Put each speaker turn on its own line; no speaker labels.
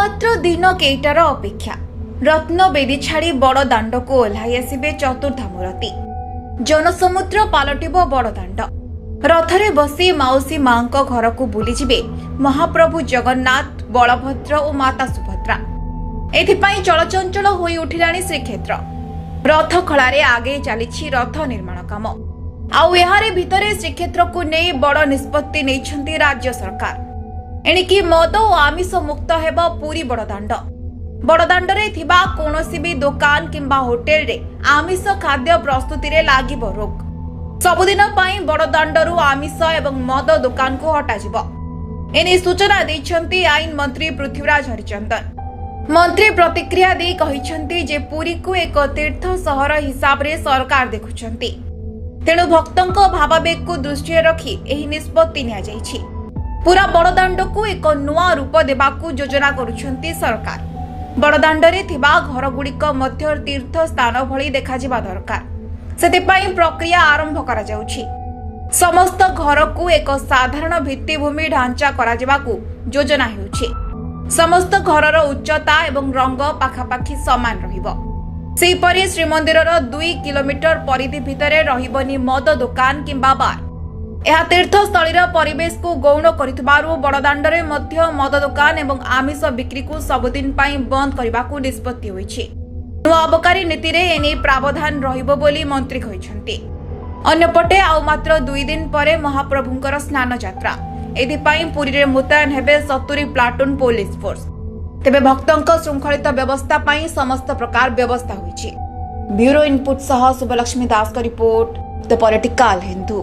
ମାତ୍ର ଦିନ କେଇଟାର ଅପେକ୍ଷା। ରତ୍ନବେଦୀ ଛାଡ଼ି ବଡ଼ ଦାଣ୍ଡକୁ ଓହ୍ଲାଇ ଆସିବେ ଚତୁର୍ଦ୍ଧାମୂରତି। ଜନସମୁଦ୍ର ପାଲଟିବ ବଡ଼ଦାଣ୍ଡ। ରଥରେ ବସି ମାଉସୀ ମାଙ୍କ ଘରକୁ ବୁଲିଯିବେ ମହାପ୍ରଭୁ ଜଗନ୍ନାଥ, ବଳଭଦ୍ର ଓ ମାତା ସୁଭଦ୍ରା। ଏଥିପାଇଁ ଚଳଚଞ୍ଚଳ ହୋଇ ଉଠିଲାଣି ଶ୍ରୀକ୍ଷେତ୍ର। ରଥଖଳାରେ ଆଗେଇ ଚାଲିଛି ରଥ ନିର୍ମାଣ କାମ। ଆଉ ଏହାରି ଭିତରେ ଶ୍ରୀକ୍ଷେତ୍ରକୁ ନେଇ ବଡ଼ ନିଷ୍ପତ୍ତି ନେଇଛନ୍ତି ରାଜ୍ୟ ସରକାର। ଏଣିକି ମଦ ଓ ଆମିଷ ମୁକ୍ତ ହେବ ପୁରୀ ବଡ଼ଦାଣ୍ଡ। ବଡ଼ଦାଣ୍ଡରେ ଥିବା କୌଣସି ବି ଦୋକାନ କିମ୍ବା ହୋଟେଲରେ ଆମିଷ ଖାଦ୍ୟ ପ୍ରସ୍ତୁତିରେ ଲାଗିବ ରୋକ। ସବୁଦିନ ପାଇଁ ବଡ଼ଦାଣ୍ଡରୁ ଆମିଷ ଏବଂ ମଦ ଦୋକାନକୁ ହଟାଯିବ। ଏନେଇ ସୂଚନା ଦେଇଛନ୍ତି ଆଇନ ମନ୍ତ୍ରୀ ପୃଥ୍ୱୀରାଜ ହରିଚନ୍ଦନ। ମନ୍ତ୍ରୀ ପ୍ରତିକ୍ରିୟା ଦେଇ କହିଛନ୍ତି ଯେ ପୁରୀକୁ ଏକ ତୀର୍ଥ ସହର ହିସାବରେ ସରକାର ଦେଖୁଛନ୍ତି। ତେଣୁ ଭକ୍ତଙ୍କ ଭାବାବେଗକୁ ଦୃଷ୍ଟିରେ ରଖି ଏହି ନିଷ୍ପତ୍ତି ନିଆଯାଇଛି। ପୁରା ବଡ଼ଦାଣ୍ଡକୁ ଏକ ନୂଆ ରୂପ ଦେବାକୁ ଯୋଜନା କରୁଛନ୍ତି ସରକାର। ବଡ଼ଦାଣ୍ଡରେ ଥିବା ଘରଗୁଡ଼ିକ ମଧ୍ୟ ତୀର୍ଥ ସ୍ଥାନ ଭଳି ଦେଖାଯିବା ଦରକାର। ସେଥିପାଇଁ ପ୍ରକ୍ରିୟା ଆରମ୍ଭ କରାଯାଉଛି। ସମସ୍ତ ଘରକୁ ଏକ ସାଧାରଣ ଭିତ୍ତିଭୂମି ଢାଞ୍ଚା କରାଯିବାକୁ ଯୋଜନା ହେଉଛି। ସମସ୍ତ ଘରର ଉଚ୍ଚତା ଏବଂ ରଙ୍ଗ ପାଖାପାଖି ସମାନ ରହିବ। ସେହିପରି ଶ୍ରୀମନ୍ଦିରର 2 କିଲୋମିଟର ପରିଧି ଭିତରେ ରହିବନି ମଦ ଦୋକାନ କିମ୍ବା ବାର୍। ଏହା ତୀର୍ଥସ୍ଥଳୀର ପରିବେଶକୁ ଗୌଣ କରିଥିବାରୁ ବଡ଼ଦାଣ୍ଡରେ ମଧ୍ୟ ମଦ ଦୋକାନ ଏବଂ ଆମିଷ ବିକ୍ରିକୁ ସବୁଦିନ ପାଇଁ ବନ୍ଦ କରିବାକୁ ନିଷ୍ପତ୍ତି ହୋଇଛି। ନୂଆ ଅବକାରୀ ନୀତିରେ ଏନେଇ ପ୍ରାବଧାନ ରହିବ ବୋଲି ମନ୍ତ୍ରୀ କହିଛନ୍ତି। ଅନ୍ୟପଟେ ଆଉ ମାତ୍ର 2 ଦିନ ପରେ ମହାପ୍ରଭୁଙ୍କର ସ୍ନାନ ଯାତ୍ରା। ଏଥିପାଇଁ ପୁରୀରେ ମୁତୟନ ହେବେ 70 ପ୍ଲାଟୁନ ପୋଲିସ ଫୋର୍ସ। ତେବେ ଭକ୍ତଙ୍କ ଶୃଙ୍ଖଳିତ ବ୍ୟବସ୍ଥା ପାଇଁ ସମସ୍ତ ପ୍ରକାର ବ୍ୟବସ୍ଥା ହୋଇଛି। ବ୍ୟୁରୋ ଇନପୁଟ ସହ ଶୁଭଲକ୍ଷ୍ମୀ ଦାସଙ୍କ ରିପୋର୍ଟ, ଦ ପଲିଟିକାଲ ହିନ୍ଦୁ।